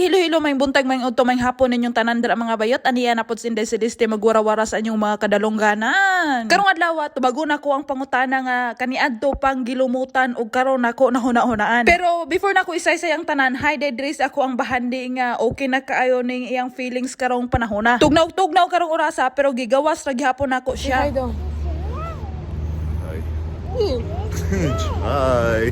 Ay, hello hello, maayong buntag, maayong udto, maayong hapon ninyong tanan dira, mga bayot. Aniya na pod si Inday Celeste, magwarawara sa inyong mga kadalungganan. Karong adlaw, tubago na ko ang pangutana nga kaniadto pang gilumutan ug karon nako nahuna-hunaan. Pero before nako isaysay ang tanan, hi diri sa ako ang bahandi nga okay na kaayo ning iyang feelings karong panahona. Tugnaw-tugnaw karong orasa, pero gigawas ra gihapon nako siya. Hi dong. Hi. Hi.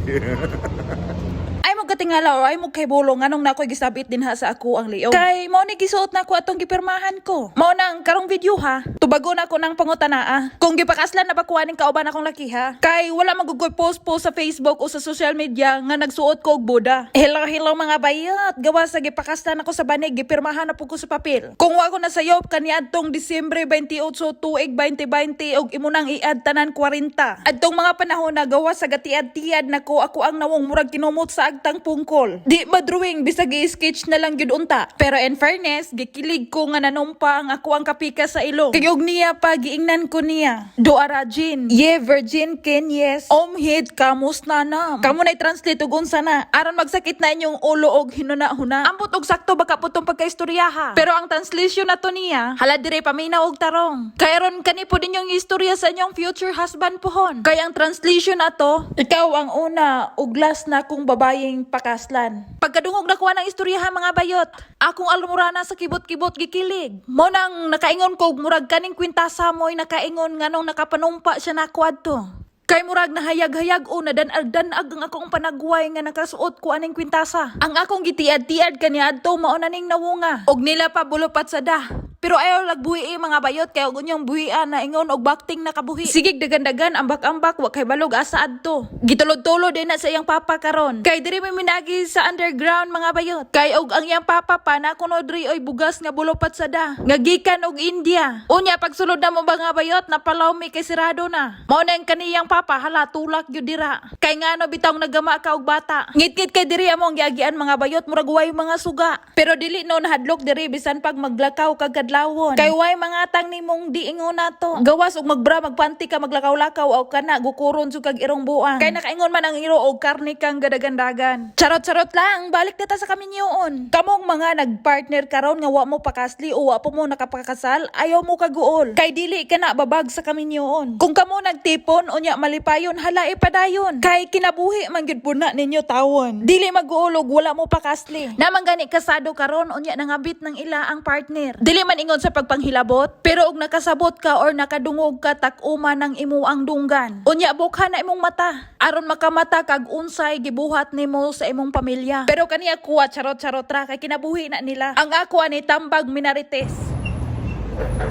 Ay mo katingala or ay mo kay bulong nganong nakoy gisabit dinha sa ako ang liog. Kay mao ni gisuot nako atong gipirmahan ko. Mao nang karong video ha. Tubago na ako ng pangutana ah. Kung gipakaslan na ba kuha ning kauban akong laki ha. Kay wala magugoy post post sa Facebook o sa social media nga nagsuot ko og boda. Hello hello, mga bayot. Gawa sa gipakaslan ako sa banig, gipirmahan na pud ko sa papel. Kung wa ko nasayop kaniadtong Disyembre 28 tuig 2020 og imo nang i-add tanan 40. Adtong mga panahon na gawa sa gatiad-tiad nako ako ang nawong murag kinumot sa agtang pungkol. Di madrawing, bisag i-sketch na lang gyud unta. Pero in fairness, gikilig ko nga nanumpa ang ako ang kapika sa ilong. Kay og niya pa giingnan ko niya. Doara Jin, ye virgin ken yes. Om hit kamos na nam. Kamo na i-translate og unsa na. Aron magsakit na inyong ulo og hinuna-huna. Ambot og sakto baka putong pagkaistorya ha. Pero ang translation na to niya, hala dire paminaw og tarong. Kay aron kani po din yung istorya sa inyong future husband pohon. Kay ang translation ato, ikaw ang una ug last na kong babayeng pakaslan. Pagkadungog na kuha ng istorya ha, mga bayot, akong almurana sa kibot-kibot gikilig. Mo nang nakaingon ko og murag kaning kwintasa mo'y nakaingon nganong nakapanumpa siya nako adto. Kay murag nahayag-hayag o nadanag-danag ang akong panagway nga nakasuot ko aning kwintasa. Ang akong gitiad-tiad kaniadto mao na ning nawunga. Og nila pa bulupat sa da. Pero ayaw lagbuhi eh, mga bayot, kay og unyang buhian na ingon og bakting nakabuhi. Sigig dagan-dagan, ambak-ambak, wa kay balog asa adto. Gitulod-tulod din na sa iyang papa karon. Kay diri may minagi sa underground, mga bayot. Kay og ang iyang papa pa na kuno diri oy bugas nga bulupat sa da. Nga gikan og India. Unya pagsulod na mo ba, nga bayot, napalaw mi kay sirado na. Mao na ang kaniyang papa, hala tulak gyud dira. Kay ngano bitawng nagama ka og bata. Ngitngit kay diri among giagian, mga bayot, murag way mga suga. Pero dili no nahadlok diri bisan pag maglakaw kag kadlawon. Kay way mga tang nimong diingon nato. Gawas og magbra, magpanty ka, maglakaw-lakaw o kana gukuron jud kag irong buang. Kay nakaingon man ang iro og karne kang gadagandagan. Charot-charot lang, balik na ta sa kaminyoon. Kamong mga nagpartner karon nga wa mo pakasli o wa po mo nakapakasal, ayaw mo kaguol. Kay dili ka na babag sa kaminyoon. Kung kamo nagtipon unya malipayon, hala ipadayon. Kay kinabuhi man gyud po na ninyo tawon. Dili maguol og wala mo pakasli. Naman gani kasado karon unya nangabit ng ila ang partner. Dili man ingon sa pagpanghilabot, pero og nakasabot ka or nakadungog ka, tak-uma ng imo ang dunggan. Unya bukha na imong mata aron makamata kag unsay gibuhat nimo sa imong pamilya. Pero kani ako charot-charot ra kay kinabuhi na nila. Ang ako ani tambag minarites.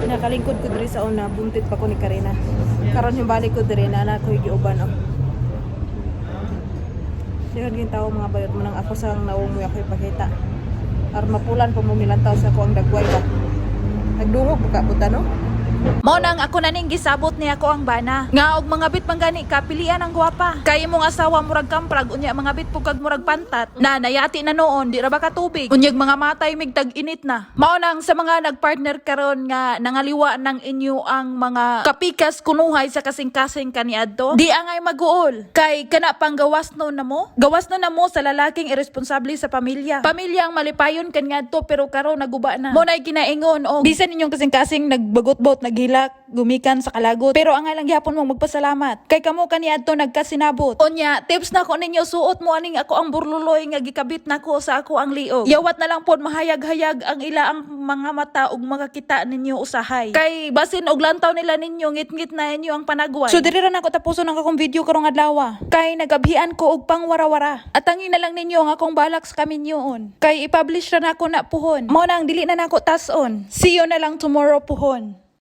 Nakalingkod ko diri sa una, buntit pa ko ni Karina. Karon himbalik ko diri na anak ko giuban oh. Dihon ging tao, mga bayot, mo nang ako sang nawong mo ako ipakita. Aron mapulan pa mo milantaw sa ako ang dagway ba. Nagdungog pa ka puta no? Mao nang ako na ning gisabot niya ko ang bana. Nga og mga bit man gani ka, pilian ang gwapa. Kay imong asawa murag kamprag, unya mga bit pug kag murag pantat. Na nayati na noon, di ra ba ka tubig. Unyag mga matay mig tag-init na. Mao nang sa mga nagpartner karon nga nangaliwa ng inyo ang mga kapikas kunuhay sa kasing-kasing kaniadto, di angay maguol. Kay kana pang gawas no na mo. Gawas no na mo sa lalaking iresponsable sa pamilya. Pamilya ang malipayon kaniadto, pero karon naguba na. Mo nay ginaingon og bisan inyong kasing-kasing nagbagot-bot, naghilak, gumikan sa kalagot. Pero angay lang gihapon mo magpasalamat. Kay kamo kaniadto nagkasinabot. Unya, tips na ko ninyo, suot mo aning ako ang burluloy nga gikabit nako sa ako ang liog. Yawat na lang pod mahayag-hayag ang ila ang mga mata ug makakita ninyo usahay. Kay basin og lantaw nila ninyo, ngit-ngit na inyo ang panagway. So diri ra nako tapuson ang akong video karong adlaw. Kay nagabhian ko og pangwarawara. Atangi na lang ninyo ang akong balak sa kaminyoon. Kay i-publish ra nako na puhon. Mao na ang dili na nako tas-on. See you na lang tomorrow puhon.